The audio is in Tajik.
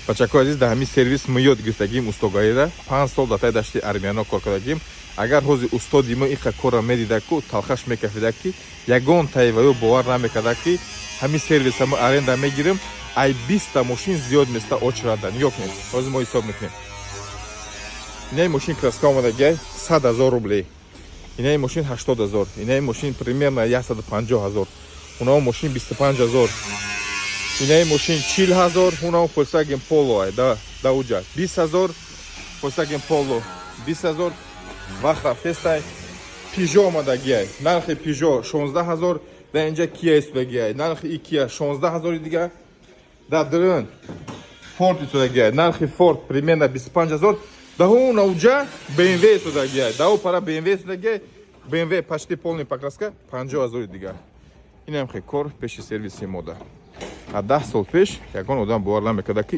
Бачакои азиз, дар ҳамин сервис мо ёд гирифтагим устогаира. 5 сол дар таи дашти армяно кор кардагим. Агар ҳозир устоди мо иқа корра медида ку, талхаш мекафида, ки ягон таи ваё бовар намекарда, ки ҳамин сервиса мо аренда мегирем, ай 20-та мошин зиёд места очрада. Нигоҳ кунед, ҳозир мо ҳисоб мекунем. Инаи мошин краска омадагиай 100 000 рублей, инаи мошин 80 000, инаи мошин примерно 150 000, унао мошин 25 000, инаи мошин 40 000, унао Volkswagen Polo ай да уҷа 20 000, Volkswagen Polo 20 000. Вақт рафтестай. Peugeot омадагиай, нархи Peugeot 16 000. Дар инҷа Kia истодагиай, нархи и Kia 16 000-и дига. Дар дрон Ford истодагиай, нархи Ford примерно 25 000. Даҳу науҷа BMW истодагиай, даҳу пара BMW истодагиай, BMW почти полный покраска 50 000-и дига. Инам хе кор пеши сервиси мода. А 10 сол пеш ягон одам бовар намекарда, ки